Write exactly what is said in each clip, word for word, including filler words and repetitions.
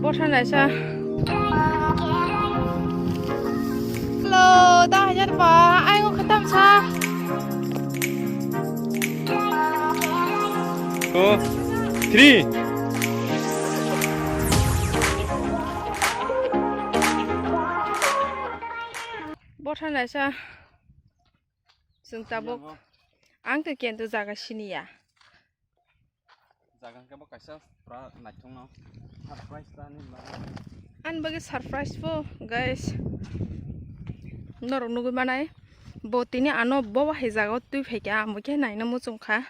Botha naisa. Hello, da hajar ba, ai ngo khatam sa. Two, three. Botha naisa. Chwng tabuk. Ang to kento jaga siniya. Jaga hwnkhe bo kaisa pura naithokno surprise ta ani bagwi. Ani bagwi surprise bo, guys. Norok nugwi manai, bo tini ano bo hai jaga o twi phaikha, amo khe naina muchungkha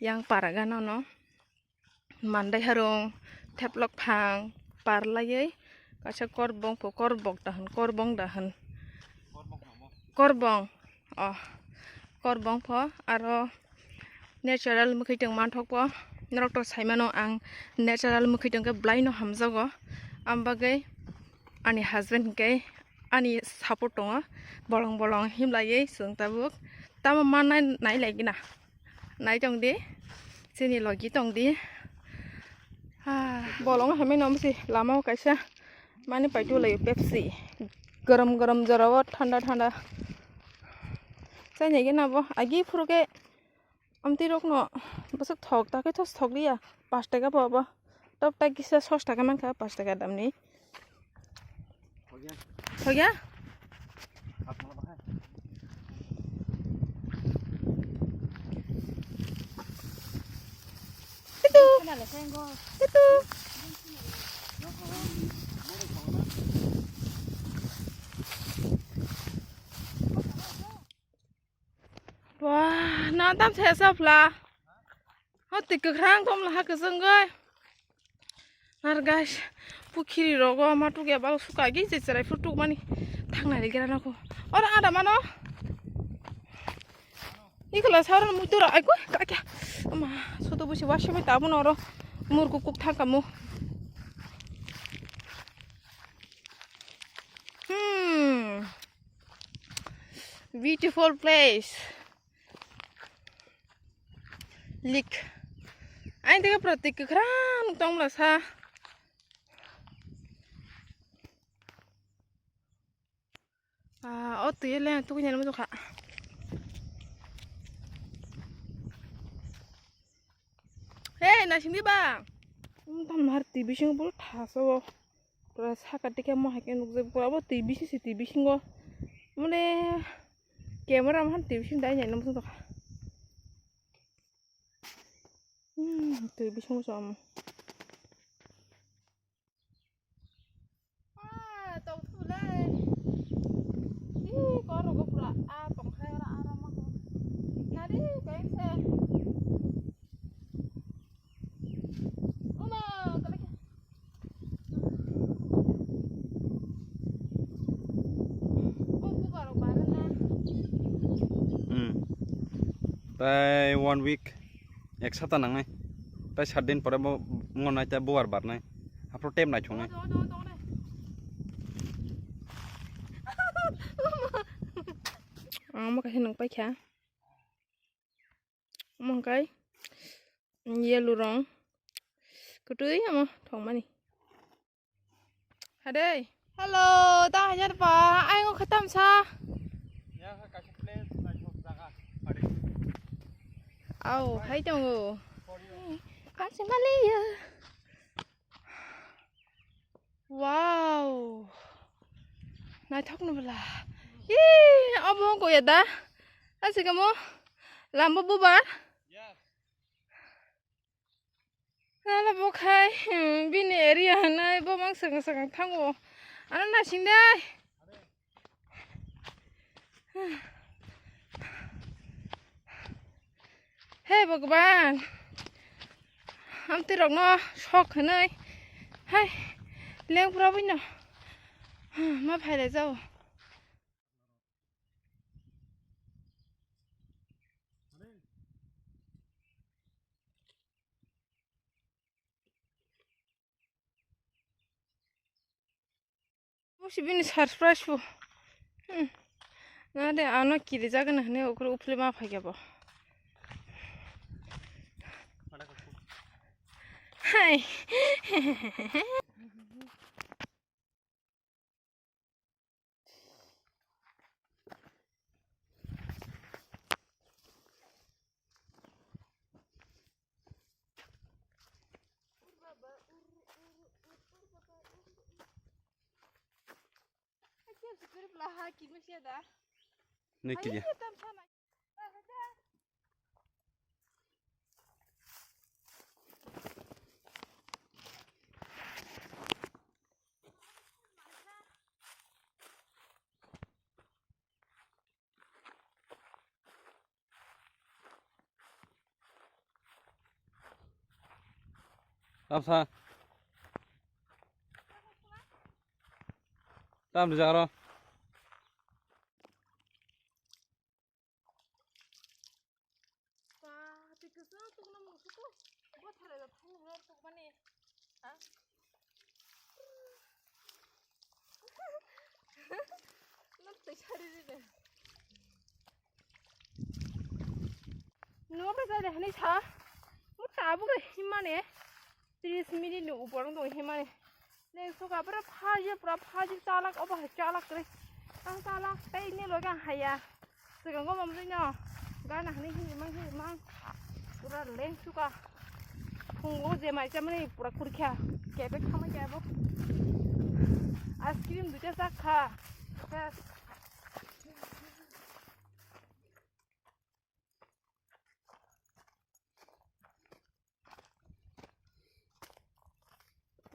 yang para gana no. Mandai harung, theplok phang, parlaiwi kaisa korbong pho, korbok da hwn, korbong da hwn. Korbong, oh, korbong pho, aro natural mwkhwitwng manthok pho. Norok to saimano ang natural mwkhwitwng khe bwlaino hamjago. Am bagwi ani husband hwnkhe ani support tongo, bolong bolong himlaiwi chwng tabuk. Tamo mannai nai lai gina. Nai tong di, chini logi tong di. Ah, bolong hai mano bwsi lama o kaisa mani pai tu lai Pepsi. Gorom gorom jora o thanda thanda. Chai nai gana bo agi phuru khe amtwi rok no bwswk thok ta khe thos thok liya, pash taka bo abo. Top ta kisa sos taka mankha, pash taka damni. Thogya? Tutu. Tutu. Wah, na tam se sa phla. Ho twi kwkhrang tom la ha kwchwng goi. Ar guys, pukhiri rogo ma tukya bal suka gi je cherai phu tuk mani thangnai le gira nako. Ora ada mano. Ikla saran muitu ra ai goi ka kya. Ma, soto busi wasi mai tabu noro. Mur kuk kuk thangkamu. Hmm. Beautiful place. Lik. Ain tega pratik kwkhrang tongmla sa. Ah, o twi le tu nyal mo kha. Hey, na sing di ba. Um, tam har T V sing bul thaso. Pura saka tike mo hai khe nukjak, pura bo twi bising se, twi bisingo mane camera mahan twi bising dai nai nang tongkha. Hmm, twi bisingo chwng. Ah, tong thulai. Ih, kor rogo pura, ah, tong khai ora, ah, rama ko. Nari, kain se. Uma, kalai. Hmm. Tai one week, ek sapta nangnai. Tai sat din pore bo ngonai tai buar barnai. Aphuru tep nai thungnai. Ang ma kaisa nang paikha. Omo hwnkhe yellow rong. Kwtwi omo thwngmani. Hadei. Hello, ta hajar pa. Ai ngo khatam sa. Au, hai tongo. Kaisa maliya. Wow. Naithok no bwla. Ih, abo wngkha ya da. Asika mo. Lamba bubar. Nala bo khai, hmm, bini area hanai bo mang sakang sakang thango. Ano nasing dai. He Bhagwan, amtwi rokno sok hwnwi hai lengpura buino ma phailai jao. Bo si bini surprise bo. Hmm. Na de ano kiri jaga na hne okro uphli ma phai bo. Hai. Suri pla ha kiri siya da. Ne kiri. Ayo, tam sana. Tamsa. Tam rijak aro. Ba, twi kwchwng tongna mung suku. Bo thalai da thang nang tok mani. Ha? Nang twi sari ri de. Nang ba jai de hani sa. Mo tabuk re himane. Tris minute ni upor wng tong himane. Neng suka pura phaji, pura phaji chalak, obo hai chalak kwrwi. Ang chalak, tei ni loge ang haya. Swkang go mamrui no. Gana hwnwi himri mang, himri mang. Pura leng suka. Phungo je mai chamani pura kurkha. Kebek khamai kebo. Ice cream duita chak kha. Bas.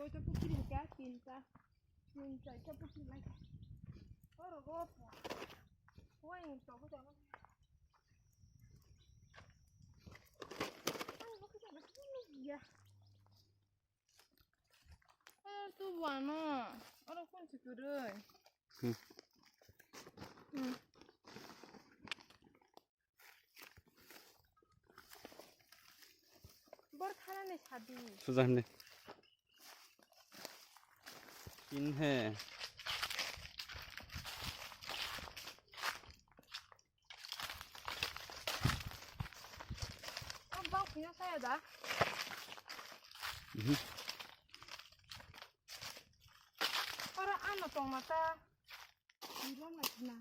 Koita pukiri hika, tinta. Tinta, ita pukiri lai. Oro go po. Wai, to ko to. Ai, bo kita masih ya. Eh, tu wano. Oro kun si kuroi. Hmm. Hmm. Bor khana ni sadi. Suja hande. In he. Oh, bang punya saya dah. Mhm. Ora ano tong mata. Bilang lagi na.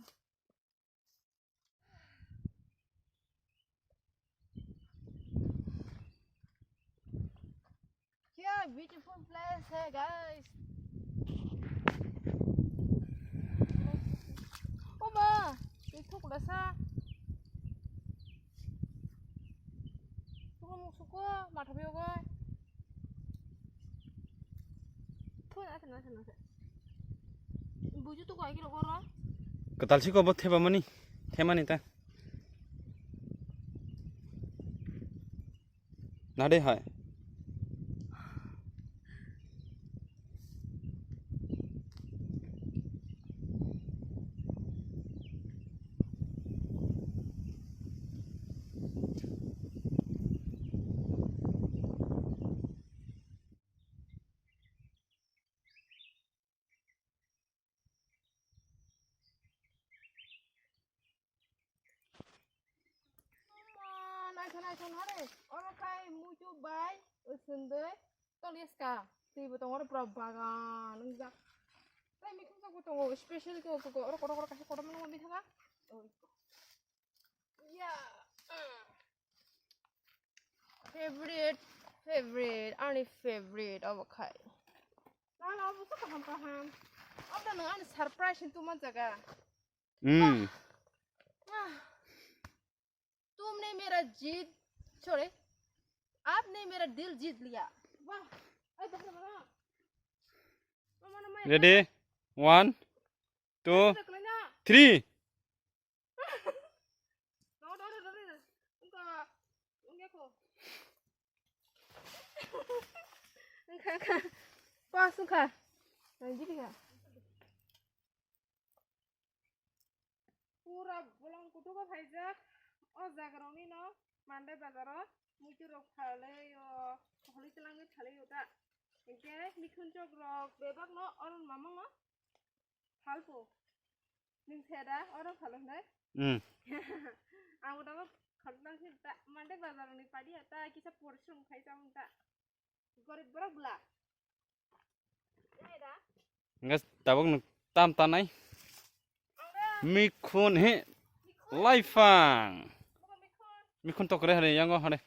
Here, beautiful place, hey guys. Oma, itu kuda sa. Tuko musuko, mata biyo guys. Thun, asa, asa, asa. Buju tuko ai kilo koro. Kwtal siko bo theba mani, themani ta. Nade hai. Naithok naithok hare, oro khai muitu bai, usundui, toliska, twibo tongo oro pura bagan wngjak. Tai mikhum jokbo tongo, special khe oro kotor kotor kaisa kotorma nungwi thangkha. Oi. Ya. Favorite, favorite, ani favorite obo khai. Nang obo khe kaham kaham. Obo nwng ani surprise hintu man jaga. Hmm. Ah. तुमने मेरा जीत, sorry, आपने मेरा दिल जीत लिया। वाह। Ai, dah, dah, dah. Mama, mama, ready? One, two, three. Wngkha, wngkha. Pas wngkha. Nang giri kha. Pura bolong kutugo phaijak. O jagarokni no Mandai bazaro muitu rok phalwi o, holi twlangwi phalwi o ta. Hinkhe mikhun chok rok bebak no oron mamang o. Phalpo. Nwng se da, oro phalo hwnwi? Hmm. Ang bo tabuk khalnang se da, Mandai bazar ni padi ya ta, kisa porishrom khai ta wng ta. Gorib borok bwla. Nai da? Ngas tabuk nwng tam tanai. Ang da. Mikhun he. Mikhun. Laifang. Bukan mikhun. Mikhun tokre hare, yango hare.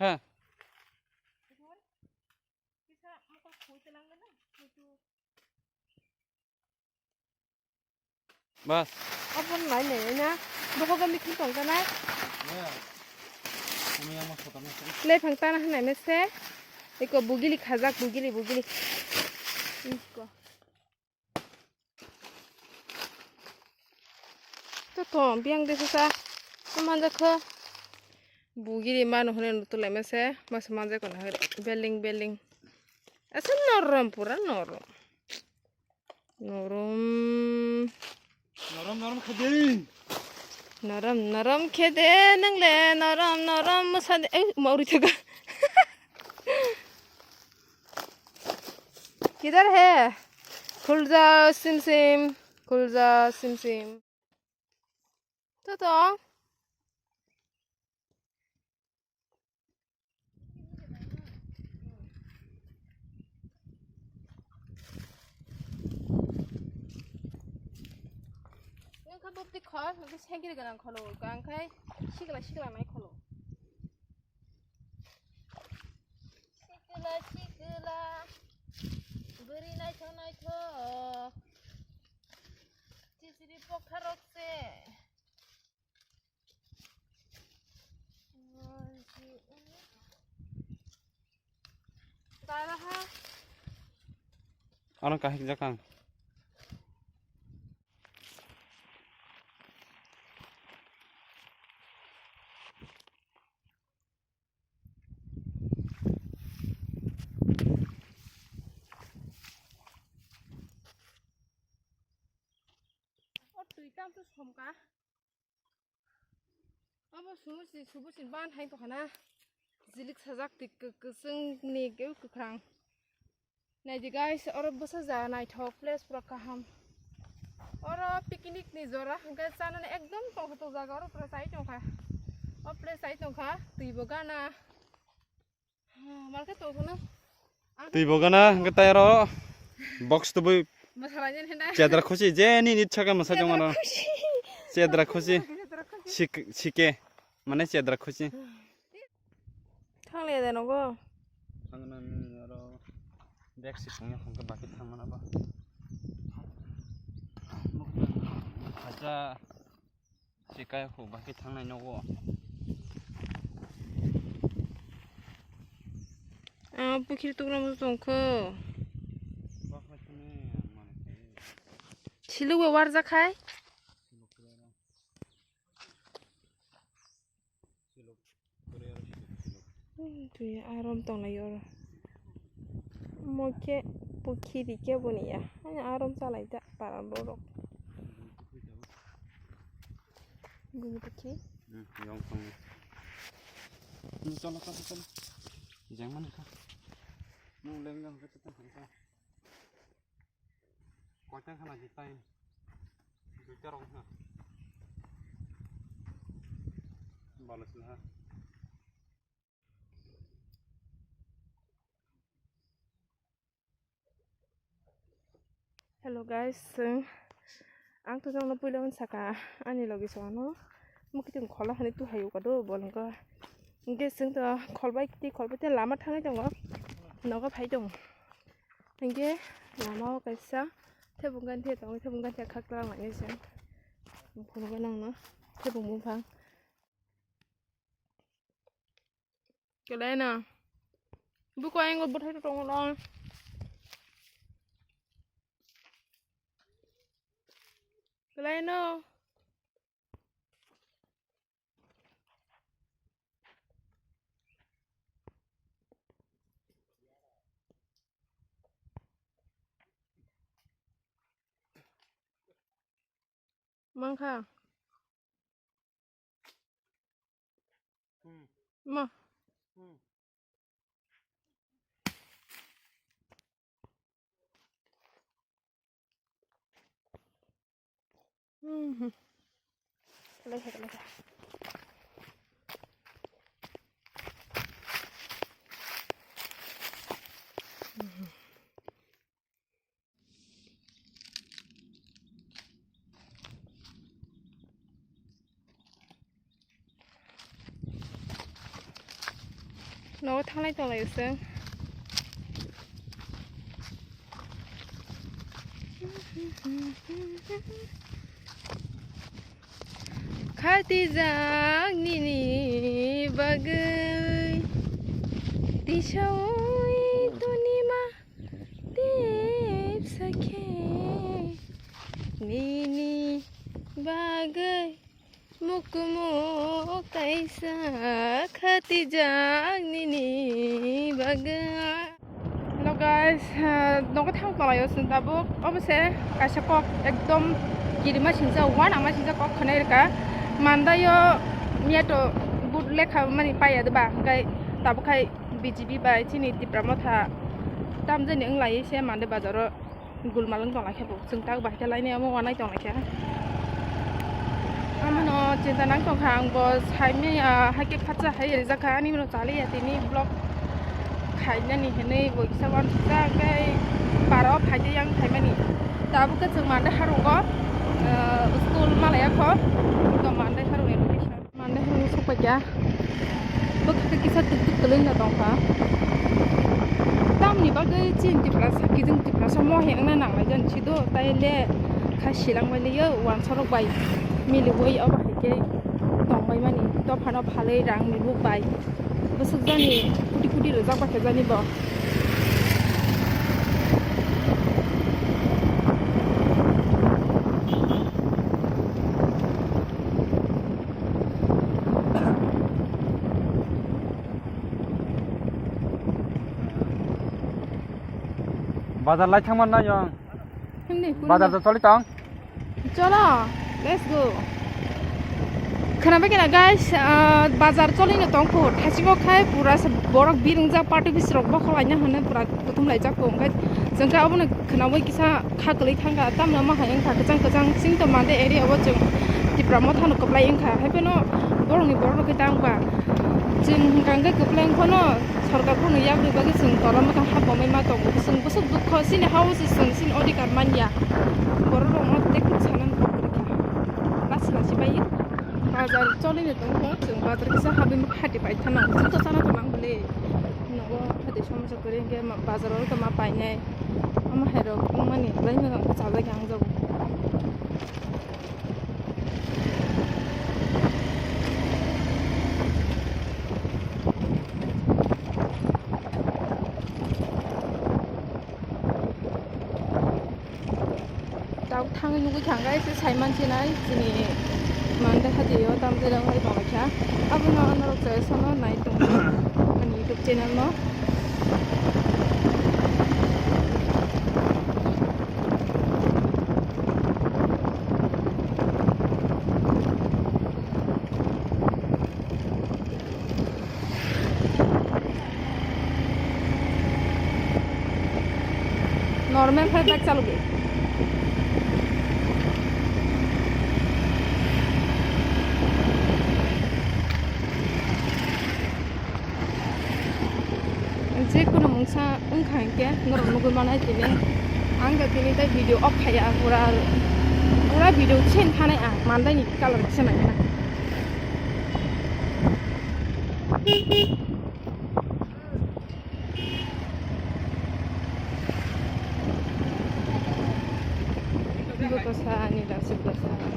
Kha. Bas. Obo nai nai na. Bohogo mikhi tong ta nai. Ya. Kami yang mas kota nasi. Lephang tana hanai mese. Iko bugili khajak, bugili, bugili. Iko. To to, biang de sasa. Manjakha. Bugili mano hone nutulai mese. Mas manjakha na hore. Beling, beling. Asa norom, pura norom. Norom. Norom, norom khade. Norom, norom khede, nang le norom, norom masa de. Eh, mauri thaga. Kidhar hai? Khul ja, sim sim. Khul ja, sim sim. To to. Nang kha bopti khol, hwnkhe sengkiri gwnang kholo, hwnkhe sikla sikla nai kholo. Sikla sikla, bwrwi naithok naithok, chichiri pokha rok se. Ano kahik jakang. O twi tam to somka. Abo subu si, subu si ban hai tongkha na. Jilik sajak twi kwk-, kwchwng ni kwk-, kwkhrang. Naidi guys, oro bwsa ja naithok place pura kaham. Oro picnic ni jora hwnkhe chanani ekdom tongthok jaga oro pura chai tongkha. O place chai tongkha, twi bo gana. Twi bo gana hwnkhe tai aro box tubui chedra khusi je ni nit saka mwsai tong ano. Chedra khusi. Sik-, sike mane chedra khusi. Thang le de nogo. Thang na ni aro bag si thang ya hwnkhe baki thang mana ba. Hacha. Sikai khu baki thangnai nogo. Ah, pukhiri tukla mo tongkho. Siluk bo warjak khai. Hmm, twi arom tonglai oro. Mo khe pukhiri khe boni ya. Ani arom chalai da para borok. Bini pukhiri. Hmm, yong tong. Hmm, cholo, cholo, cholo. Jeng mani kha. Nung leng jang kha, tong kha. Koitang khana di time. Duita rok na. Balo sila ha. Hello guys, chwng ang to jongno puila hwn saka ani logi songno mukitwng khola hwnwi tu hayu kado bolongkha. Hwnkhe chwng to kholbai tei kholbai tei lama thangwi tongo, nogo phai tongo. Hwnkhe lama o kaisa thebung ganthe tongo, thebung ganthe khaklang lainai se. Phunukgo nangno thebung buphang. Kelaina. Buko aingo bwthai tongo no. Kelaino. Mankha. Hmm. Ma. Hmm. Mhm. Kalai kha, kalai kha. Mhm. Nogo thanglai tonglaio chwng. Khatijak nini bagwi tisaui tunima tepsa khe nini bagwi mukmuk kaisa khatijak nini bagwi. Hello guys, ah, nogo thang tonglaio chwng tabuk. Obo se kaisa kok ekdom kirima singsa, uanama singsa kok khwnai rwkha. Mandaio miyato but lekha mani paiya de ba, hwnkhe tabuk khai B J P bai chini Tipra Motha tamjani wnglaiwi se Mande bazaro gulmalwng tonglaikhe bo. Chwng tak bahai khe lainai omo uanai tonglaikhe. Amano chinta nang tongkha ang bo saimanya, ah, haikhe khatsa hai rijak kha ani mano chaliya tini vlog khainani hinwi bo kisa uansukjak tei bara o phaitwi yang phaimani. Tabuk khe chwng Mande harungo, ah, school malaya kho, to Mande harung education. Mande hwnwi sokphaikha. Bwkha khe kisa tuk tuk kwlwino tongkha. Tamni bagwi chini Tiprasa, kijing Tiprasa mohe wngna nanglai jani sido, tai le kha silangbai liyo, uansorok bai miliwi obo hai khe tongbaimani. Dophano phalwi rangni buk bai bwswk jani koti koti rwjak ba khe jani bo. Bazar lai thangma nai ang. Hindi, bazar to choli tong. Cholo, let's go. Khwnabai kena guys, ah, bazar choli no tongkho. Thasingo khai pura se borok birungjak party office rok bokholaina hwnwi pura kuthum laijak kho. Hwnkhe chwng khe abono khwnabai kisa kha kwlwi thangkha, tamno ma hai wngkha kwchang kwchang, chwng to Mande area o chwng Tipra Motha no kwplai wngkha, hai phano borokni borok rok khe tang ba chwng hwnkha hwnkhe kwplai wngphano sorkar phano yak rwi bagwi chwng tola mwkhang hap bomwi ma tongo, chwng bwswk dukho, chini ha o se chwng chini odhikar manya, borok rokno tei kuk sanani kok kwrwi kha, lachi lachi bai bazar choli no tongkho, chwng bazar kisa habwi hati pai thano, chwng to chana to nang bwle, nogo hati somosa kwrwi hwnkhe bazar o tongma painai. Omo hai rok wngmani belai no chajak ang jago. Tabuk thangwi nugwi thangkha, ese saiman sinai chini Mande hati o tamjai rok hai tongkha. Abono norok chaya sono nai tongkha ani YouTube channel no. Normal khai bike chalogi. Je kono mungsa wngkha hinkhe norok nugwi manai tini. Ang da tini tei video off khaiya, pura, pura video chen thanai ang, mandai ni colour kisa nangkha. Bwkha sa ani da se bwkha sa.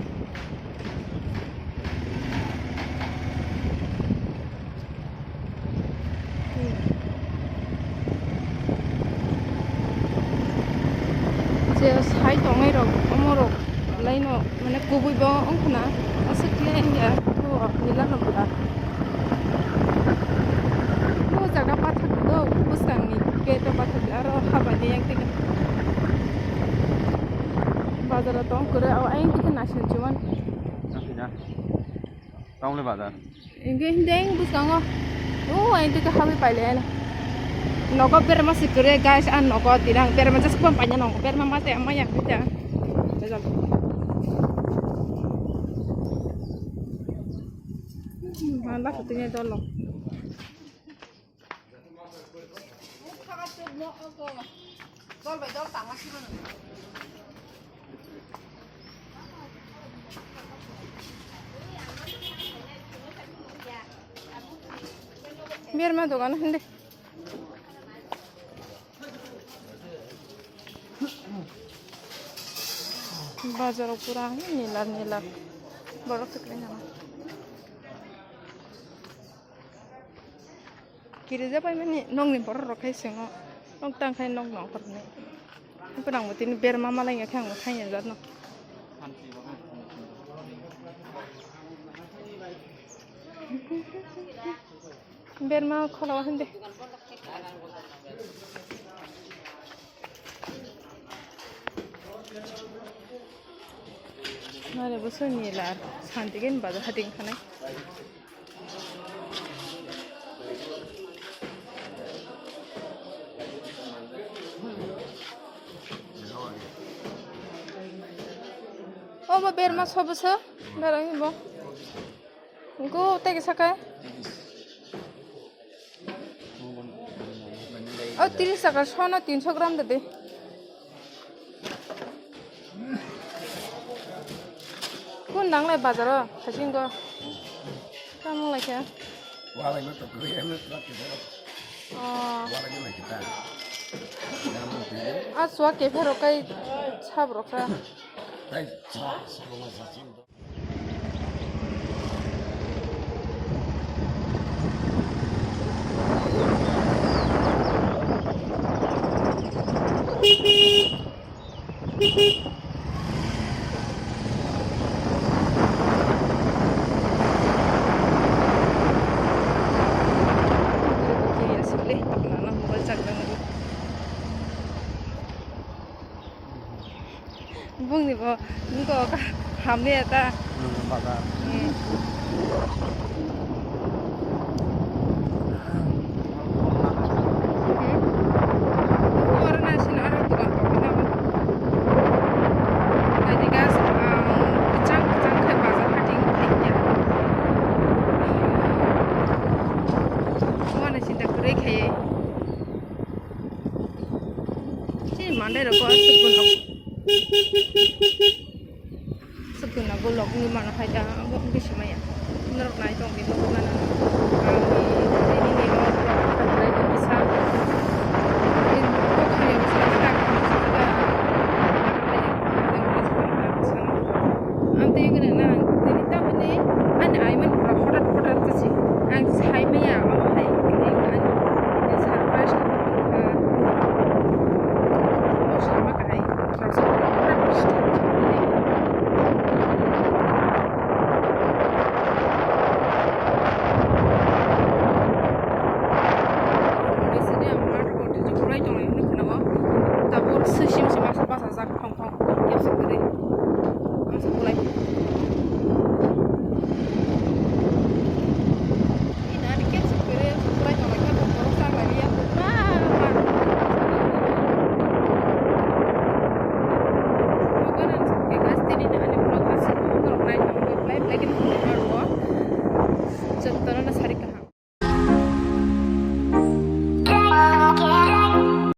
Je sai tongnai rok, omo rok belai no mane kubui bo wngkha na, aswk khe wngya bo nila no bwla. Bo jaga pathak do, bwskang ni gate o pathak aro habai ni yang twi bazar o tong kwrwi, o ayang twi naising chuan. Tongmani bazar. Hingke hindeng bwskango. O, ang twi khe habwi pailai ano. Nogo berma se kwrwi guys, ang nogo tirang berma just kobang paina nongo. Berma mate ama yang twi ta. Handa kutunya dolo. Berma dogan hindi. Bazar o pura nila nila. Borok se kwlai nang. Kirija pai mani nokni borok rok khai swngo. Nok tang khai nok nongkhor hinwi. Haikhe ang bo tini berma malai ya khe ang bo thangya jat no. Berma kholo hande. Nare bo soi ni lar santi gen bazar hating khanai. Obo berma sobo se berang bo. Go tege sakai. O tris taka sona tinso gram de de. Kun nang lai bazar o thajing go. Tamo lai khe. Walai ma to kri em na trak ke. Oh. Walai ma kita. A swa ke phero kai sab rok kha. Tai sa sa ma sa sin. Bungni bo nungko hamle ta. Hmm, bazar. Hmm. Hmm. Oro na sini oro dukan kok na. Naidi gas, um, kchang kchang khai bazar hating khai ya. Wana sinta kure khai. Chini mandai rok o aswk gunok. Aswk gunok gulok wngwi mano hai ta, abo wngwi simaya. Norok nai tong di, norok nana. Ang ni, nini ni rok, rok, rok, rok, rok, kisa. Kok hamya bwsa, kisa, kisa, kisa. Ang tei gana na, ang tei ta bini, ani ai man pura hotat hotat ta si. Ang sai maya, amo hai, kene, ani, kene surprise ka, o sama ka hai, rasa hotat hotat ta si. Sini ang mat ko di jukurai tong lai hwnwi khna o. Tabuk swi sim sim masa basa jak thong thong kepsa kwrwi.